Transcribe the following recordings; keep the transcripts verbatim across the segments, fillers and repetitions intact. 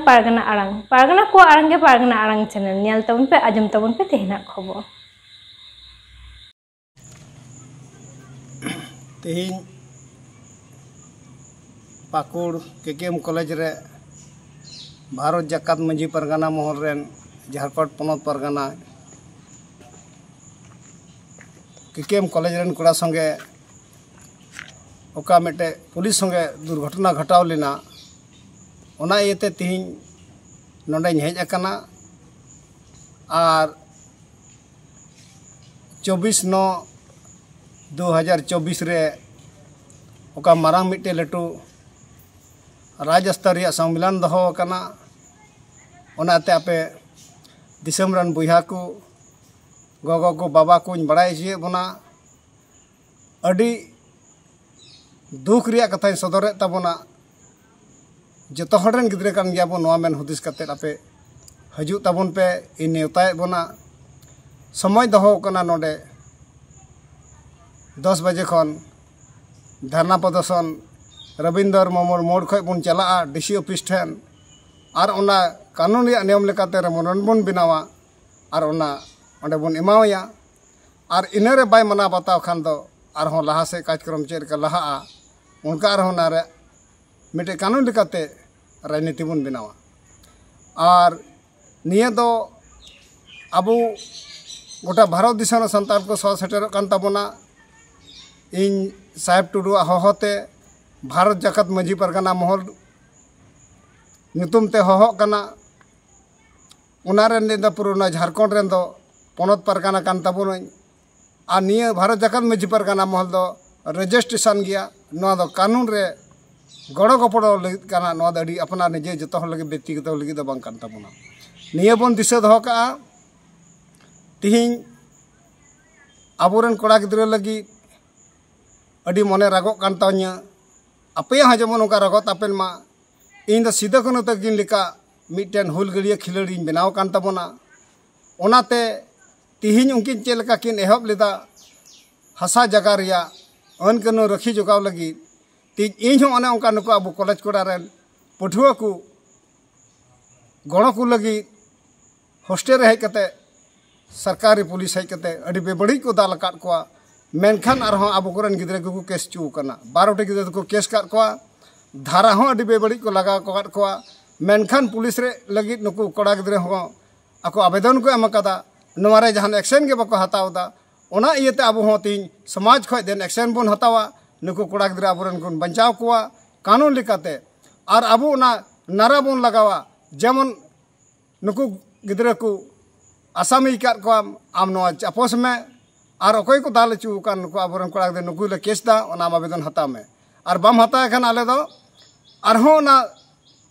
ᱯᱟᱨᱜᱟᱱᱟ ᱟᱲᱟᱝ, ᱯᱟᱨᱜᱟᱱᱟ ᱠᱚᱣᱟᱜ ᱟᱲᱟᱝ ᱜᱮ ᱯᱟᱨᱜᱟᱱᱟ ᱟᱲᱟᱝ ᱪᱮᱱᱮᱞ᱾ ᱧᱮᱞ ᱛᱟᱵᱚᱱ ᱯᱮ, ᱟᱸᱡᱚᱢ ᱛᱟᱵᱚᱱ ᱯᱮ ᱛᱮᱦᱮᱧᱟᱜ ᱠᱷᱚᱵᱚᱨ᱾ ᱛᱮᱦᱮᱧ ᱯᱟᱹᱠᱩᱲ ᱠᱮ ᱠᱮ ᱮᱢ ᱠᱚᱞᱮᱡᱽ ᱨᱮ ᱵᱷᱟᱨᱚᱛ ᱡᱟᱠᱟᱛ ᱢᱟᱹᱡᱷᱤ ᱯᱟᱨᱜᱟᱱᱟ ᱢᱚᱦᱚᱞ ᱨᱮᱱ ᱡᱷᱟᱲᱠᱷᱚᱸᱰ ᱯᱚᱱᱚᱛ ᱯᱟᱨᱜᱟᱱᱟ ᱠᱮ ᱠᱮ ᱮᱢ ᱠᱚᱞᱮᱡᱽ ᱨᱮᱱ ᱠᱚᱲᱟ ᱥᱚᱸᱜᱮ ᱚᱠᱟ ᱢᱤᱫᱴᱮᱡ ᱯᱩᱞᱤᱥ ᱥᱚᱸᱜᱮ ᱫᱩᱨᱜᱷᱚᱴᱚᱱᱟ ᱜᱷᱚᱴᱟᱣ ᱞᱮᱱᱟ, ᱚᱱᱟ ᱤᱭᱟᱹᱛᱮ ᱛᱮᱦᱮᱧ ᱱᱚᱰᱮᱧ ᱦᱮᱡ ᱟᱠᱟᱱᱟ᱾ ᱟᱨ ᱪᱚᱵᱵᱤᱥ ᱱᱚ ᱫᱩ ᱦᱟᱡᱟᱨ ᱪᱚᱵᱵᱤᱥ ᱨᱮ ᱚᱠᱟ ᱢᱟᱨᱟᱝ ᱢᱤᱫᱴᱮᱡ ᱞᱟᱹᱴᱩ ᱨᱟᱡᱽ ᱥᱛᱚᱨ ᱨᱮᱭᱟᱜ ᱥᱚᱢᱢᱮᱞᱚᱱ ᱫᱚᱦᱚ ᱟᱠᱟᱱᱟ᱾ ᱚᱱᱟᱛᱮ ᱟᱯᱮ ᱫᱤᱥᱚᱢ ᱨᱮᱱ ᱵᱚᱭᱦᱟ ᱠᱚ, ᱜᱚᱜᱚ ᱠᱚ, ᱵᱟᱵᱟ ᱠᱚᱧ ᱵᱟᱲᱟᱭ ᱦᱚᱪᱚᱭᱮᱫ ᱵᱚᱱᱟ, ᱟᱹᱰᱤ ᱫᱩᱠ ᱨᱮᱭᱟᱜ ᱠᱟᱛᱷᱟᱧ ᱥᱚᱫᱚᱨᱮᱫ ᱛᱟᱵᱚᱱᱟ᱾ ᱡᱚᱛᱚ ᱦᱚᱲ ᱨᱮᱱ ᱜᱤᱫᱽᱨᱟᱹ ᱠᱟᱱ ᱜᱮᱭᱟ ᱵᱚᱱ, ᱱᱚᱣᱟ ᱢᱮᱱ ᱦᱩᱫᱤᱥ ᱠᱟᱛᱮᱫ ᱟᱯᱮ ᱦᱤᱡᱩᱜ ᱛᱟᱵᱚᱱ ᱯᱮ᱾ ᱤᱧ ᱱᱮᱣᱛᱟᱭᱮᱫ ᱵᱚᱱᱟ᱾ ᱥᱚᱢᱚᱭ ᱫᱚᱦᱚ ᱠᱟᱱᱟ ᱱᱚᱰᱮ ᱫᱚᱥ ᱵᱟᱡᱮ ᱠᱷᱚᱱ ᱫᱷᱟᱨᱱᱟ ᱯᱨᱚᱫᱚᱨᱥᱚᱱ ᱨᱚᱵᱤᱱᱫᱨᱚ ᱢᱚᱢᱚᱨ ᱢᱳᱲ ᱠᱷᱚᱱ ᱵᱚᱱ ᱪᱟᱞᱟᱜᱼᱟ ᱰᱤ ᱥᱤ ᱚᱯᱷᱤᱥ ᱴᱷᱮᱱ, ᱟᱨ ᱚᱱᱟ ᱠᱟᱹᱱᱩᱱ ᱨᱮᱭᱟᱜ ᱱᱤᱭᱚᱢ ᱞᱮᱠᱟᱛᱮ ᱨᱮᱢᱚᱱᱚᱱ ᱵᱚᱱ ᱵᱮᱱᱟᱣᱟ ᱟᱨ ᱚᱱᱟ ᱚᱸᱰᱮ ᱵᱚᱱ ᱮᱢᱟᱣᱟᱭᱟ᱾ ᱟᱨ ᱤᱱᱟᱹᱨᱮ ᱵᱟᱭ ᱢᱟᱱᱟᱣ ᱵᱟᱛᱟᱣ ᱠᱷᱟᱱ ᱫᱚ ᱟᱨᱦᱚᱸ ᱞᱟᱦᱟ ᱥᱮᱫ ᱠᱟᱡᱽᱠᱨᱚᱢ ᱪᱮᱫ ᱞᱮᱠᱟ ᱞᱟᱦᱟᱜᱼᱟ, ᱚᱱᱠᱟ ᱟᱨᱦᱚᱸ ᱚᱱᱟᱨᱮ ᱢᱤᱫᱴᱮᱡ ᱠᱟᱹᱱᱩᱱ ᱞᱮᱠᱟᱛᱮ ᱨᱟᱡᱽᱱᱤᱛᱤ ᱵᱚᱱ ᱵᱮᱱᱟᱣᱟ᱾ ᱟᱨ ᱱᱤᱭᱟᱹ ᱫᱚ ᱟᱵᱚ ᱜᱚᱴᱟ ᱵᱷᱟᱨᱚᱛ ᱫᱤᱥᱚᱢ ᱨᱮ ᱥᱟᱱᱛᱟᱲ ᱠᱚ ᱥᱚᱦᱚᱨ ᱥᱮᱴᱮᱨᱚᱜ ᱠᱟᱱ ᱛᱟᱵᱚᱱᱟ᱾ ᱤᱧ ᱥᱟᱦᱮᱵᱽ ᱴᱩᱰᱩᱣᱟᱜ ᱦᱚᱦᱚᱛᱮ ᱵᱷᱟᱨᱚᱛ ᱡᱟᱠᱟᱛ ᱢᱟᱹᱡᱷᱤ ᱯᱟᱨᱜᱟᱱᱟ ᱢᱚᱦᱚᱞ ᱧᱩᱛᱩᱢ ᱛᱮ ᱦᱚᱦᱚᱜ ᱠᱟᱱᱟ᱾ ᱚᱱᱟ ᱨᱮᱱ ᱫᱚ ᱯᱩᱨᱟᱹ ᱚᱱᱟ ᱡᱷᱟᱲᱠᱷᱚᱸᱰ ᱨᱮᱱ ᱫᱚ ᱯᱚᱱᱚᱛ ᱯᱟᱨᱜᱟᱱᱟ ᱠᱟᱱ ᱛᱟᱵᱚᱱᱟᱹᱧ᱾ ᱟᱨ ᱱᱤᱭᱟᱹ ᱵᱷᱟᱨᱚᱛ ᱡᱟᱠᱟᱛ ᱢᱟᱹᱡᱷᱤ ᱯᱟᱨᱜᱟᱱᱟ ᱢᱚᱦᱚᱞ ᱫᱚ ᱨᱮᱡᱤᱥᱴᱨᱮᱥᱚᱱ ᱜᱮᱭᱟ᱾ ᱱᱚᱣᱟ ᱫᱚ ᱠᱟᱹᱱᱩᱱ ᱨᱮ ᱜᱚᱲᱚ ᱜᱚᱯᱚᱲᱚ ᱞᱟᱹᱜᱤᱫ ᱠᱟᱱᱟ᱾ ᱱᱚᱣᱟ ᱫᱚ ᱟᱹᱰᱤ ᱟᱯᱱᱟᱨ ᱱᱤᱡᱮ ᱡᱚᱛᱚ ᱦᱚᱲ ᱞᱟᱹᱜᱤᱫ, ᱵᱮᱠᱛᱤᱜᱚᱛᱚ ᱞᱟᱹᱜᱤᱫ ᱫᱚ ᱵᱟᱝ ᱠᱟᱱ ᱛᱟᱵᱚᱱᱟ᱾ ᱱᱤᱭᱟᱹ ᱵᱚᱱ ᱫᱤᱥᱟᱹ ᱫᱚᱦᱚ ᱠᱟᱜᱼᱟ᱾ ᱛᱤᱦᱤᱧ ᱟᱵᱚᱨᱮᱱ ᱠᱚᱲᱟ ᱜᱤᱫᱽᱨᱟᱹ ᱞᱟᱹᱜᱤᱫ ᱟᱹᱰᱤ ᱢᱚᱱᱮ ᱨᱟᱜᱚᱜ ᱠᱟᱱ ᱛᱟᱹᱧᱟᱹ᱾ ᱟᱯᱮᱭᱟᱜ ᱦᱚᱸ ᱡᱮᱢᱚᱱ ᱚᱱᱠᱟ ᱨᱟᱜᱚᱜ ᱛᱟᱯᱮᱱ ᱢᱟ᱾ ᱤᱧ ᱫᱚ ᱥᱤᱫᱩ ᱠᱟᱹᱱᱦᱩ ᱛᱟᱹᱠᱤᱱ ᱞᱮᱠᱟ ᱢᱤᱫᱴᱮᱱ ᱦᱩᱞᱜᱟᱹᱨᱤᱭᱟᱹ ᱠᱷᱤᱞᱟᱹᱲᱤᱧ ᱵᱮᱱᱟᱣ ᱟᱠᱟᱱ ᱛᱟᱵᱚᱱᱟ᱾ ᱚᱱᱟᱛᱮ ᱛᱤᱦᱤᱧ ᱩᱱᱠᱤᱱ ᱪᱮᱫ ᱞᱮᱠᱟ ᱠᱤᱱ ᱮᱦᱚᱵ ᱞᱮᱫᱟ ᱦᱟᱥᱟ ᱡᱟᱭᱜᱟ ᱨᱮᱭᱟᱜ ᱟᱹᱱ ᱠᱟᱹᱱᱩᱱ ᱨᱟᱹᱠᱷᱤ ᱡᱚᱜᱟᱣ ᱞᱟᱹᱜᱤᱫ, ᱛᱤᱦᱤᱧ ᱤᱧ ᱦᱚᱸ ᱚᱱᱮ ᱚᱱᱠᱟ ᱱᱩᱠᱩ ᱟᱵᱚ ᱠᱚᱞᱮᱡᱽ ᱠᱚᱲᱟ ᱨᱮᱱ ᱯᱟᱹᱴᱷᱩᱣᱟᱹ ᱠᱚ ᱜᱚᱲᱚ ᱠᱚ ᱞᱟᱹᱜᱤᱫ ᱦᱳᱥᱴᱮᱞ ᱨᱮ ᱦᱮᱡ ᱠᱟᱛᱮ, ᱥᱚᱨᱠᱟᱨᱤ ᱯᱩᱞᱤᱥ ᱦᱮᱡ ᱠᱟᱛᱮ ᱟᱹᱰᱤ ᱵᱮᱵᱟᱹᱲᱤᱡ ᱠᱚ ᱫᱟᱞ ᱟᱠᱟᱫ ᱠᱚᱣᱟ᱾ ᱢᱮᱱᱠᱷᱟᱱ ᱟᱨᱦᱚᱸ ᱟᱵᱚ ᱠᱚᱨᱮᱱ ᱜᱤᱫᱽᱨᱟᱹ ᱠᱚᱠᱚ ᱠᱮᱥ ᱦᱚᱪᱚ ᱟᱠᱟᱱᱟ᱾ ᱵᱟᱨᱚᱴᱤ ᱜᱤᱫᱽᱨᱟᱹ ᱫᱚᱠᱚ ᱠᱮᱥ ᱟᱠᱟᱫ ᱠᱚᱣᱟ, ᱫᱷᱟᱨᱟ ᱦᱚᱸ ᱟᱹᱰᱤ ᱵᱮᱵᱟᱹᱲᱤᱡ ᱠᱚ ᱞᱟᱜᱟᱣ ᱟᱠᱟᱫ ᱠᱚᱣᱟ᱾ ᱢᱮᱱᱠᱷᱟᱱ ᱯᱩᱞᱤᱥ ᱨᱮ ᱞᱟᱹᱜᱤᱫ ᱱᱩᱠᱩ ᱠᱚᱲᱟ ᱜᱤᱫᱽᱨᱟᱹ ᱦᱚᱸ ᱟᱠᱚ ᱟᱵᱮᱫᱚᱱ ᱠᱚ ᱮᱢ ᱟᱠᱟᱫᱟ, ᱱᱚᱣᱟ ᱨᱮ ᱡᱟᱦᱟᱱ ᱮᱠᱥᱮᱱ ᱜᱮ ᱵᱟᱠᱚ ᱦᱟᱛᱟᱣ ᱮᱫᱟ᱾ ᱚᱱᱟ ᱤᱭᱟᱹᱛᱮ ᱟᱵᱚ ᱦᱚᱸ ᱛᱮᱦᱮᱧ ᱥᱚᱢᱟᱡᱽ ᱠᱷᱚᱱ ᱫᱮᱱ ᱮᱠᱥᱮᱱ ᱵᱚᱱ ᱦᱟᱛᱟᱣᱟ, ᱱᱩᱠᱩ ᱠᱚᱲᱟ ᱜᱤᱫᱽᱨᱟᱹ ᱟᱵᱚᱨᱮᱱ ᱵᱚᱱ ᱵᱟᱧᱪᱟᱣ ᱠᱚᱣᱟ ᱠᱟᱹᱱᱩᱱ ᱞᱮᱠᱟᱛᱮ, ᱟᱨ ᱟᱵᱚ ᱚᱱᱟ ᱱᱟᱨᱟ ᱵᱚᱱ ᱞᱟᱜᱟᱣᱟ, ᱡᱮᱢᱚᱱ ᱱᱩᱠᱩ ᱜᱤᱫᱽᱨᱟᱹ ᱠᱚ ᱟᱥᱟᱢᱤ ᱟᱠᱟᱫ ᱠᱚᱣᱟ, ᱟᱢ ᱱᱚᱣᱟ ᱪᱟᱯᱚᱥ ᱢᱮ, ᱟᱨ ᱚᱠᱚᱭ ᱠᱚ ᱫᱟᱞ ᱦᱚᱪᱚ ᱟᱠᱟᱱ ᱱᱩᱠᱩ ᱟᱵᱚᱨᱮᱱ ᱠᱚᱲᱟ ᱜᱤᱫᱽᱨᱟᱹ, ᱱᱩᱠᱩ ᱞᱮ ᱠᱮᱥ ᱮᱫᱟ, ᱚᱱᱟ ᱟᱢ ᱟᱵᱮᱫᱚᱱ ᱦᱟᱛᱟᱣ ᱢᱮ, ᱟᱨ ᱵᱟᱢ ᱦᱟᱛᱟᱣ ᱠᱷᱟᱱ ᱟᱞᱮ ᱫᱚ ᱟᱨᱦᱚᱸ ᱚᱱᱟ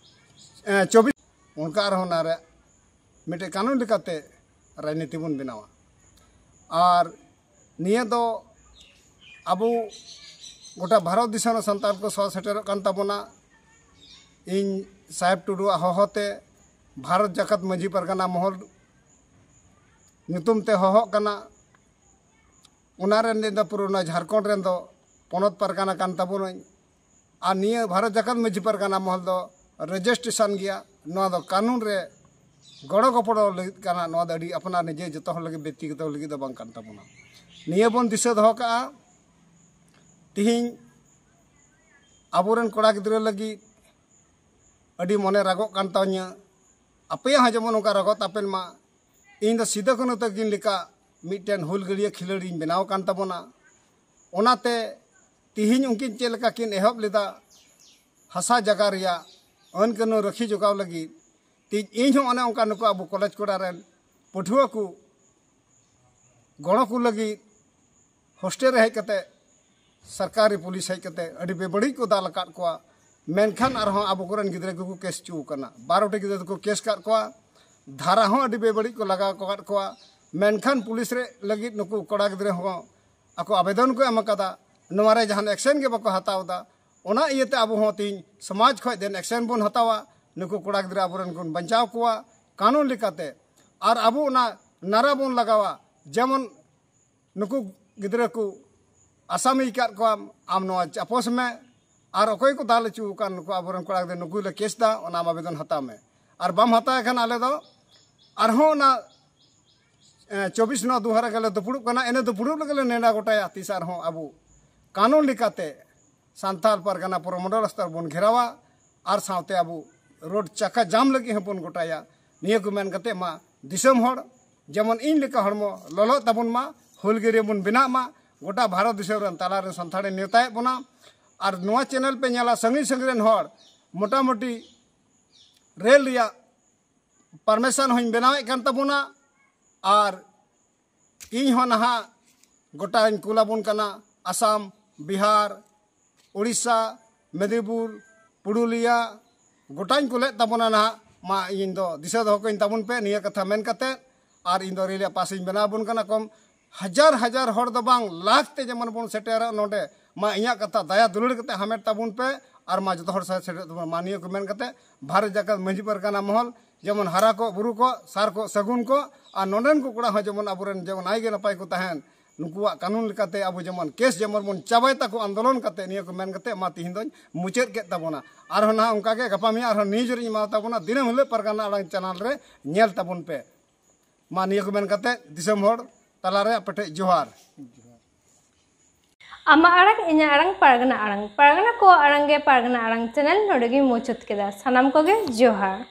ᱮ, ᱪᱚᱵᱵᱤᱥ, ᱚᱱᱠᱟ ᱟᱨᱦᱚᱸ ᱚᱱᱟ ᱨᱮ ᱢᱤᱫᱴᱮᱡ ᱠᱟᱹᱱᱩᱱ ᱞᱮᱠᱟᱛᱮ ᱨᱟᱡᱽᱱᱤᱛᱤ ᱵᱚᱱ ᱵᱮᱱᱟᱣᱟ᱾ ᱟᱨ ᱱᱤᱭᱟᱹ ᱫᱚ ᱟᱵᱚ ᱜᱚᱴᱟ ᱵᱷᱟᱨᱚᱛ ᱫᱤᱥᱚᱢ ᱨᱮ ᱥᱟᱱᱛᱟᱲ ᱠᱚ ᱥᱚᱦᱚᱨ ᱥᱮᱴᱮᱨᱚᱜ ᱠᱟᱱ ᱛᱟᱵᱚᱱᱟ᱾ ᱤᱧ ᱥᱟᱦᱮᱵᱽ ᱴᱩᱰᱩᱣᱟᱜ ᱦᱚᱦᱚᱛᱮ, ᱵᱷᱟᱨᱚᱛ ᱡᱟᱠᱟᱛ ᱢᱟᱹᱡᱷᱤ ᱯᱟᱨᱜᱟᱱᱟ ᱢᱚᱦᱚᱞ ᱧᱩᱛᱩᱢ ᱛᱮ ᱦᱚᱦᱚᱜ ᱠᱟᱱᱟ᱾ ᱚᱱᱟ ᱨᱮᱱ ᱫᱚ ᱯᱩᱨᱟᱹ ᱱᱚᱣᱟ ᱡᱷᱟᱲᱠᱷᱚᱸᱰ ᱨᱮᱱ ᱫᱚ ᱯᱚᱱᱚᱛ ᱯᱟᱨᱜᱟᱱᱟ ᱠᱟᱱ ᱛᱟᱵᱚᱱᱟᱹᱧ᱾ ᱟᱨ ᱱᱤᱭᱟᱹ ᱵᱷᱟᱨᱚᱛ ᱡᱟᱠᱟᱛ ᱢᱟᱹᱡᱷᱤ ᱯᱟᱨᱜᱟᱱᱟ ᱢᱚᱦᱚᱞ ᱫᱚ ᱨᱮᱡᱤᱥᱴᱨᱮᱥᱚᱱ ᱜᱮᱭᱟ᱾ ᱱᱚᱣᱟ ᱫᱚ ᱠᱟᱹᱱᱩᱱ ᱨᱮ ᱜᱚᱲᱚ ᱜᱚᱯᱚᱲᱚ ᱞᱟᱹᱜᱤᱫ ᱠᱟᱱᱟ᱾ ᱱᱚᱣᱟ ᱫᱚ ᱟᱹᱰᱤ ᱟᱯᱱᱟᱨ ᱱᱤᱡᱮ ᱡᱚᱛᱚ ᱦᱚᱲ ᱞᱟᱹᱜᱤᱫ, ᱵᱮᱠᱛᱤᱜᱚᱛᱚ ᱞᱟᱹᱜᱤᱫ ᱫᱚ ᱵᱟᱝ ᱠᱟᱱ ᱛᱟᱵᱚᱱᱟ᱾ ᱱᱤᱭᱟᱹ ᱵᱚᱱ ᱫᱤᱥᱟᱹ ᱫᱚᱦᱚ ᱠᱟᱜᱼᱟ᱾ ᱛᱤᱦᱤᱧ ᱟᱵᱚᱨᱮᱱ ᱠᱚᱲᱟ ᱜᱤᱫᱽᱨᱟᱹ ᱞᱟᱹᱜᱤᱫ ᱟᱹᱰᱤ ᱢᱚᱱᱮ ᱨᱟᱜᱚᱜ ᱠᱟᱱ ᱛᱟᱹᱧᱟᱹ᱾ ᱟᱯᱮᱭᱟᱜ ᱦᱚᱸ ᱡᱮᱢᱚᱱ ᱚᱱᱠᱟ ᱨᱟᱜᱚᱜ ᱛᱟᱯᱮᱱ ᱢᱟ᱾ ᱤᱧ ᱫᱚ ᱥᱤᱫᱟᱹ ᱠᱟᱹᱱᱦᱩ ᱛᱟᱹᱠᱤᱱ ᱞᱮᱠᱟ ᱢᱤᱫᱴᱮᱱ ᱦᱩᱞᱜᱟᱹᱨᱤᱭᱟᱹ ᱠᱷᱤᱞᱟᱹᱲᱤᱧ ᱵᱮᱱᱟᱣ ᱠᱟᱱ ᱛᱟᱵᱚᱱᱟ᱾ ᱚᱱᱟᱛᱮ ᱛᱤᱦᱤᱧ ᱩᱱᱠᱤᱱ ᱪᱮᱫ ᱞᱮᱠᱟ ᱠᱤᱱ ᱮᱦᱚᱵ ᱞᱮᱫᱟ ᱦᱟᱥᱟ ᱡᱟᱭᱜᱟ ᱨᱮᱭᱟᱜ ᱟᱹᱱ ᱠᱟᱹᱱᱩᱱ ᱨᱟᱹᱠᱷᱤ ᱡᱚᱜᱟᱣ ᱞᱟᱹᱜᱤᱫ, ᱛᱤᱦᱤᱧ ᱤᱧ ᱦᱚᱸ ᱚᱱᱮ ᱚᱱᱠᱟ ᱱᱩᱠᱩ ᱟᱵᱚ ᱠᱚᱞᱮᱡᱽ ᱠᱚᱲᱟ ᱨᱮᱱ ᱯᱟᱹᱴᱷᱩᱣᱟᱹ ᱠᱚ ᱜᱚᱲᱚ ᱠᱚ ᱞᱟᱹᱜᱤᱫ ᱦᱳᱥᱴᱮᱞ ᱨᱮ ᱦᱮᱡ ᱠᱟᱛᱮ, ᱥᱚᱨᱠᱟᱨᱤ ᱯᱩᱞᱤᱥ ᱦᱮᱡ ᱠᱟᱛᱮ ᱟᱹᱰᱤ ᱵᱮᱵᱟᱹᱲᱤᱡ ᱠᱚ ᱫᱟᱞ ᱟᱠᱟᱫ ᱠᱚᱣᱟ᱾ ᱢᱮᱱᱠᱷᱟᱱ ᱟᱨᱦᱚᱸ ᱟᱵᱚ ᱠᱚᱨᱮᱱ ᱜᱤᱫᱽᱨᱟᱹ ᱠᱚᱠᱚ ᱠᱮᱥ ᱦᱚᱪᱚ ᱟᱠᱟᱱᱟ᱾ ᱵᱟᱨᱚᱴᱤ ᱜᱤᱫᱽᱨᱟᱹ ᱫᱚᱠᱚ ᱠᱮᱥ ᱟᱠᱟᱫ ᱠᱚᱣᱟ, ᱫᱷᱟᱨᱟ ᱦᱚᱸ ᱟᱹᱰᱤ ᱵᱮᱵᱟᱹᱲᱤᱡ ᱠᱚ ᱞᱟᱜᱟᱣ ᱟᱠᱟᱫ ᱠᱚᱣᱟ᱾ ᱢᱮᱱᱠᱷᱟᱱ ᱯᱩᱞᱤᱥ ᱨᱮ ᱞᱟᱹᱜᱤᱫ ᱱᱩᱠᱩ ᱠᱚᱲᱟ ᱜᱤᱫᱽᱨᱟᱹ ᱦᱚᱸ ᱟᱠᱚ ᱟᱵᱮᱫᱚᱱ ᱠᱚ ᱮᱢ ᱟᱠᱟᱫᱟ, ᱱᱚᱣᱟ ᱨᱮ ᱡᱟᱦᱟᱱ ᱮᱠᱥᱮᱱ ᱜᱮ ᱵᱟᱠᱚ ᱦᱟᱛᱟᱣ ᱮᱫᱟ᱾ ᱚᱱᱟ ᱤᱭᱟᱹᱛᱮ ᱟᱵᱚ ᱦᱚᱸ ᱛᱮᱦᱮᱧ ᱥᱚᱢᱟᱡᱽ ᱠᱷᱚᱱ ᱫᱮᱱ ᱮᱠᱥᱮᱱ ᱵᱚᱱ ᱦᱟᱛᱟᱣᱟ, ᱱᱩᱠᱩ ᱠᱚᱲᱟ ᱜᱤᱫᱽᱨᱟᱹ ᱟᱵᱚᱨᱮᱱ ᱵᱚᱱ ᱵᱟᱧᱪᱟᱣ ᱠᱚᱣᱟ ᱠᱟᱹᱱᱩᱱ ᱞᱮᱠᱟᱛᱮ, ᱟᱨ ᱟᱵᱚ ᱚᱱᱟ ᱱᱟᱨᱟ ᱵᱚᱱ ᱞᱟᱜᱟᱣᱟ, ᱡᱮᱢᱚᱱ ᱱᱩᱠᱩ ᱜᱤᱫᱽᱨᱟᱹ ᱠᱚ ᱟᱥᱟᱢᱤ ᱟᱠᱟᱫ ᱠᱚᱣᱟ, ᱟᱢ ᱱᱚᱣᱟ ᱪᱟᱯᱚᱥ ᱢᱮ, ᱟᱨ ᱚᱠᱚᱭ ᱠᱚ ᱫᱟᱞ ᱦᱚᱪᱚ ᱟᱠᱟᱱ ᱱᱩᱠᱩ ᱟᱵᱚᱨᱮᱱ ᱠᱚᱲᱟ ᱜᱤᱫᱽᱨᱟᱹ, ᱱᱩᱠᱩ ᱞᱮ ᱠᱮᱥ ᱮᱫᱟ, ᱚᱱᱟ ᱟᱢ ᱟᱵᱮᱫᱚᱱ ᱦᱟᱛᱟᱣ ᱢᱮ᱾ ᱟᱨ ᱵᱟᱢ ᱦᱟᱛᱟᱣ ᱠᱷᱟᱱ ᱟᱞᱮ ᱫᱚ ᱟᱨᱦᱚᱸ ᱚᱱᱟ ᱪᱚᱵᱵᱤᱥ ᱱᱚ ᱫᱩᱦᱟᱨᱟ ᱜᱮᱞᱮ ᱫᱩᱯᱲᱩᱵ ᱠᱟᱱᱟ᱾ ᱮᱱᱮ ᱫᱩᱯᱲᱩᱵ ᱞᱟᱹᱜᱤᱫ ᱞᱮ ᱱᱮᱰᱟ ᱜᱚᱴᱟᱭᱟ᱾ ᱛᱤᱥ ᱟᱨᱦᱚᱸ ᱟᱵᱚ ᱠᱟᱹᱱᱩᱱ ᱞᱮᱠᱟᱛᱮ ᱥᱟᱱᱛᱟᱲ ᱯᱟᱨᱜᱟᱱᱟ ᱯᱩᱨᱚᱢᱚᱱᱰᱚᱞ ᱥᱛᱚᱨ ᱵᱚᱱ ᱜᱷᱮᱨᱟᱣᱟ ᱟᱨ ᱥᱟᱶᱛᱮ ᱟᱵᱚ ᱨᱳᱰ ᱪᱟᱠᱟ ᱡᱟᱢ ᱞᱟᱹᱜᱤᱫ ᱦᱚᱸᱵᱚᱱ ᱜᱚᱴᱟᱭᱟ᱾ ᱱᱤᱭᱟᱹ ᱠᱚ ᱢᱮᱱ ᱠᱟᱛᱮ ᱢᱟ ᱫᱤᱥᱚᱢ ᱦᱚᱲ ᱡᱮᱢᱚᱱ ᱤᱧ ᱞᱮᱠᱟ ᱦᱚᱲᱢᱚ ᱞᱚᱞᱚᱜ ᱛᱟᱵᱚᱱ ᱢᱟ, ᱦᱩᱞᱜᱟᱹᱨᱤᱭᱟᱹ ᱵᱚᱱ ᱵᱮᱱᱟᱜ ᱢᱟ᱾ ᱜᱚᱴᱟ ᱵᱷᱟᱨᱚᱛ ᱫᱤᱥᱚᱢ ᱨᱮᱱ ᱛᱟᱞᱟᱨᱮ ᱥᱟᱱᱛᱟᱲᱮ ᱱᱮᱣᱛᱟᱭᱮᱫ ᱵᱚᱱᱟ᱾ ᱟᱨ ᱱᱚᱣᱟ ᱪᱮᱱᱮᱞ ᱯᱮ ᱧᱮᱞᱟ, ᱥᱟᱺᱜᱤᱧ ᱥᱟᱺᱜᱤᱧ ᱨᱮᱱ ᱦᱚᱲ ᱢᱚᱴᱟᱢᱩᱴᱤ ᱨᱮᱞ ᱨᱮᱭᱟᱜ ᱯᱟᱨᱢᱤᱥᱚᱱ ᱦᱚᱧ ᱵᱮᱱᱟᱣᱮᱫ ᱠᱟᱱ ᱛᱟᱵᱚᱱᱟ᱾ ᱟᱨ ᱤᱧ ᱦᱚᱸ ᱱᱟᱦᱟᱜ ᱜᱚᱴᱟᱧ ᱠᱩᱞᱟᱵᱚᱱ ᱠᱟᱱᱟ, ᱟᱥᱟᱢ, ᱵᱤᱦᱟᱨ, ᱩᱲᱤᱥᱥᱟ, ᱢᱮᱫᱤᱱᱤᱯᱩᱨ, ᱯᱩᱨᱩᱞᱤᱭᱟ, ᱜᱚᱴᱟᱧ ᱠᱩᱞᱮᱫ ᱛᱟᱵᱚᱱᱟ ᱱᱟᱦᱟᱜ᱾ ᱢᱟ ᱤᱧ ᱫᱚ ᱫᱤᱥᱟᱹ ᱫᱚᱦᱚ ᱠᱟᱹᱧ ᱛᱟᱵᱚᱱ ᱯᱮ ᱱᱤᱭᱟᱹ ᱠᱟᱛᱷᱟ ᱢᱮᱱ ᱠᱟᱛᱮ᱾ ᱟᱨ ᱤᱧ ᱫᱚ ᱨᱮᱞ ᱨᱮᱭᱟᱜ ᱯᱟᱥ ᱤᱧ ᱵᱮᱱᱟᱣ ᱟᱵᱚᱱ ᱠᱟᱱᱟ᱾ ᱠᱚᱢ ᱦᱟᱡᱟᱨ ᱦᱟᱡᱟᱨ ᱦᱚᱲ ᱫᱚ ᱵᱟᱝ, ᱞᱟᱠᱷ ᱛᱮ ᱡᱮᱢᱚᱱ ᱵᱚᱱ ᱥᱮᱴᱮᱨᱚᱜ ᱱᱚᱰᱮ᱾ ᱢᱟ ᱤᱧᱟᱹᱜ ᱠᱟᱛᱷᱟ ᱫᱟᱭᱟ ᱫᱩᱞᱟᱹᱲ ᱠᱟᱛᱮ ᱦᱟᱢᱮᱴ ᱛᱟᱵᱚᱱ ᱯᱮ ᱟᱨ ᱢᱟ ᱡᱚᱛᱚ ᱦᱚᱲ ᱥᱟᱶ ᱥᱮᱴᱮᱨᱚᱜ ᱛᱟᱵᱚᱱ ᱢᱟ᱾ ᱱᱤᱭᱟᱹ ᱠᱚ ᱢᱮᱱ ᱠᱟᱛᱮ ᱵᱷᱟᱨᱚᱛ ᱡᱟᱠᱟᱛ ᱢᱟᱹᱡᱷᱤ ᱯᱟᱨᱜᱟᱱᱟ ᱢᱚᱦᱚᱞ ᱡᱮᱢᱚᱱ ᱦᱟᱨᱟ ᱠᱚᱜ, ᱵᱩᱨᱩ ᱠᱚᱜ, ᱥᱟᱨ ᱠᱚᱜ, ᱥᱟᱹᱜᱩᱱ ᱠᱚᱜ ᱟᱨ ᱱᱚᱰᱮᱱ ᱠᱚ ᱠᱚᱲᱟ ᱦᱚᱸ ᱡᱮᱢᱚᱱ ᱟᱵᱚᱨᱮᱱ ᱡᱮᱢᱚᱱ ᱱᱟᱭ ᱜᱮ ᱱᱟᱯᱟᱭ ᱠᱚ ᱛᱟᱦᱮᱱ᱾ ᱱᱩᱠᱩᱣᱟᱜ ᱠᱟᱹᱱᱩᱱ ᱞᱮᱠᱟᱛᱮ ᱟᱵᱚ ᱡᱮᱢᱚᱱ ᱠᱮᱥ ᱡᱮᱢᱚᱱ ᱵᱚᱱ ᱪᱟᱵᱟᱭ ᱛᱟᱠᱚ ᱟᱱᱫᱳᱞᱚᱱ ᱠᱟᱛᱮ᱾ ᱱᱤᱭᱟᱹ ᱠᱚ ᱢᱮᱱ ᱠᱟᱛᱮ ᱢᱟ ᱛᱤᱦᱤᱧ ᱫᱚᱧ ᱢᱩᱪᱟᱹᱫ ᱠᱮᱫ ᱛᱟᱵᱚᱱᱟ᱾ ᱟᱨᱦᱚᱸ ᱱᱟᱦᱟᱜ ᱚᱱᱠᱟ ᱜᱮ ᱜᱟᱯᱟ ᱢᱮᱭᱟᱝ ᱟᱨᱦᱚᱸ ᱱᱤᱭᱩᱡᱽ ᱨᱤᱧ ᱮᱢᱟ ᱛᱟᱵᱚᱱᱟ᱾ ᱫᱤᱱᱟᱹᱢ ᱦᱤᱞᱳᱜ ᱯᱟᱨᱜᱟᱱᱟ ᱟᱲᱟᱝ ᱪᱮᱱᱮᱞ ᱨᱮ ᱧᱮᱞ ᱛᱟᱵᱚᱱ ᱯᱮ᱾ ᱢᱟ ᱱᱤᱭᱟᱹ ᱠᱚ ᱢᱮᱱ ᱠᱟᱛᱮ ᱫᱤᱥᱚᱢ ᱦᱚᱲ ᱛᱟᱞᱟᱨᱮ ᱟᱯᱮ ᱴᱷᱮᱡ ᱡᱚᱦᱟᱨ᱾ ᱟᱢᱟᱜ ᱟᱲᱟᱝ, ᱤᱧᱟᱹᱜ ᱟᱲᱟᱝ, ᱯᱟᱨᱜᱟᱱᱟ ᱟᱲᱟᱝ, ᱯᱟᱨᱜᱟᱱᱟ ᱠᱚᱣᱟᱜ ᱟᱲᱟᱝ ᱜᱮ ᱯᱟᱨᱜᱟᱱᱟ ᱟᱲᱟᱝ ᱪᱮᱱᱮᱞ ᱱᱚᱰᱮ ᱜᱤᱧ ᱢᱩᱪᱟᱹᱫ ᱠᱮᱫᱟ᱾ ᱥᱟᱱᱟᱢ ᱠᱚᱜᱮ ᱡᱚᱦᱟᱨ᱾